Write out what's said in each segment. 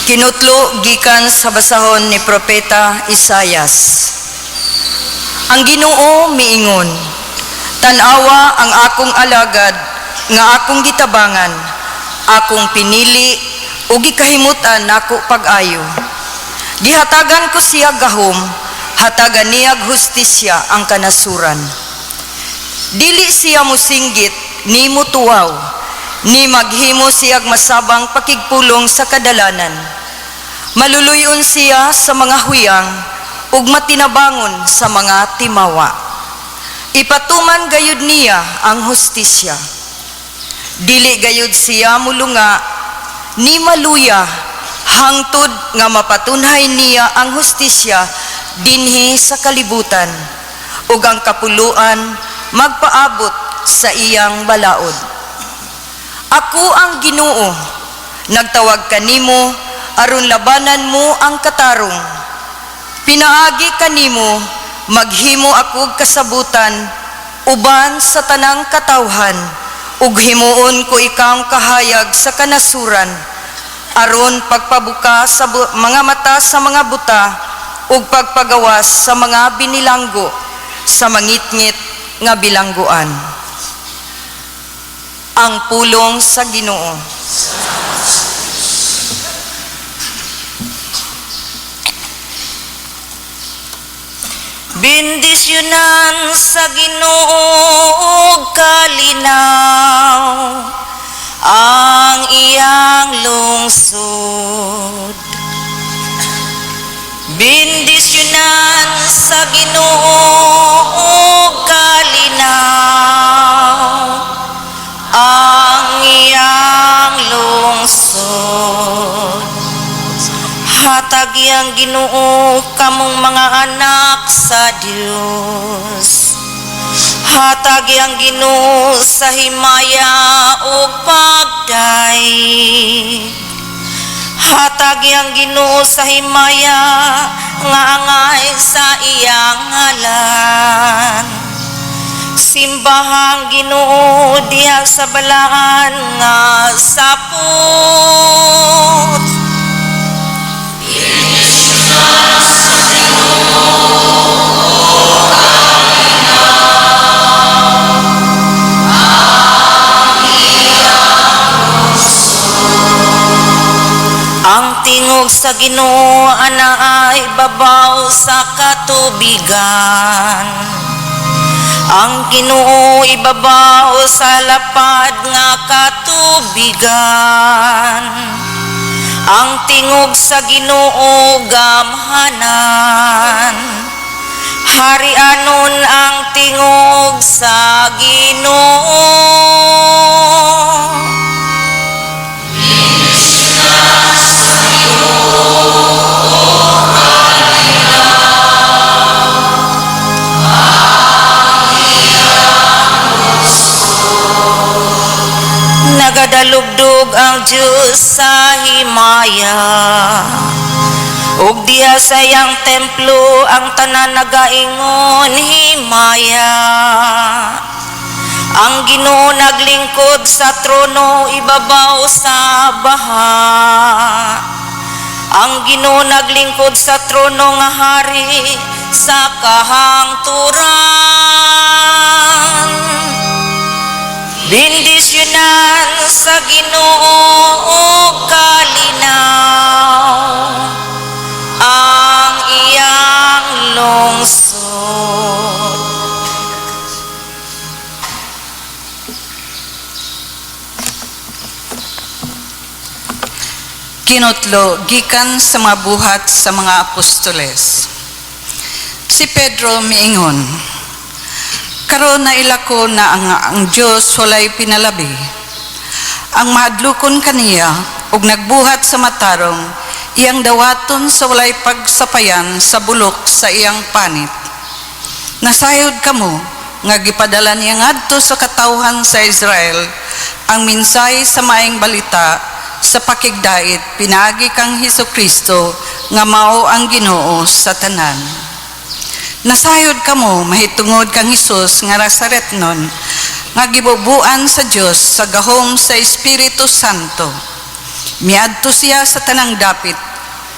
Kinutlo gikan sa basahon ni Propeta Isayas. Ang Ginoo miingon, "Tan-awa ang akong alagad nga akong gitabangan, akong pinili ug gikahimutan nako pag-ayo. Gihatagan ko siya gahom, hatagan niyag hustisya ang kanasuran. Dili siya musinggit ni mutuwaw, ni maghimo siyag masabang pakigpulong sa kadalanan. Maluluyon siya sa mga huyang ug matinabangon sa mga timawa. Ipatuman gayud niya ang hustisya. Dili gayud siya mulunga ni maluya hangtod nga mapatunhay niya ang hustisya dinhi sa kalibutan ug ang kapuluan magpaabot sa iyang balaod. Ako ang Ginoo, nagtawag kanimo aron labanan mo ang katarong. Pinaagi kanimo maghimo ako kasabutan uban sa tanang katawhan ug himuon ko ikaw kahayag sa kanasuran aron pagpabuka sa mga mata sa mga buta ug pagpagawas sa mga binilanggo sa mangitngit nga bilangguan." Ang pulong sa Ginoo. Bendisyonan sa Ginoo kalinaw ang iyang lungsod. Bendisyonan sa Ginoo kalinaw ang iyang lungsod. Hatagi ang Ginoo kamong mga anak sa Dios. Hatagi ang Ginoo sa himaya ug pagday. Hatagi ang Ginoo sa himaya nga angay sa iyang ngalan. Simbahang Ginoo diha sa balaan nga sapot. Ang tingog sa Ginoo anaay babaw sa katubigan. Ang Ginoo ibabaw sa lapad nga katubigan. Ang tingog sa Ginoo gamhanan. Harianon ang tingog sa Ginoo. Nagadalugdog ang Diyos sa himaya. Ug diha sa iyang templo ang tanan nagaingon himaya. Ang Ginoo naglingkod sa trono ibabaw sa baha. Ang Ginoo naglingkod sa trono nga hari sa kahangturan. Bendisyonan sa Ginoo kalinaw ang iyang lungsod. Kinutlo gikan sa mga buhat sa mga apostoles. Si Pedro miingon, "Karon naila ko na ang Dios walay pinalabi. Ang mahadlokon kaniya ug nagbuhat sa matarong, iyang dawaton sa walay pagsapayan sa bulok sa iyang panit. Nasayod kamo nga gipadala niya ngadto sa katawhan sa Israel ang mensahe sa maayong balita sa pakigdait pinaagi kang Hesukristo nga mao ang Ginoo sa tanan. Nasayod kamo mahitungod kang Hesus nga Nazaretnon nga gibubuan sa Dios sa gahom sa Espiritu Santo. Miadto siya sa tanang dapit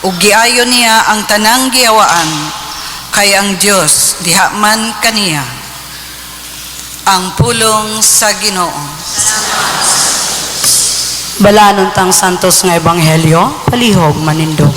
ug giayo niya ang tanang giyawaan kay ang Dios diha man kaniya. Ang pulong sa Ginoo. Balanon tang santos nga ebanghelyo, palihog manindog.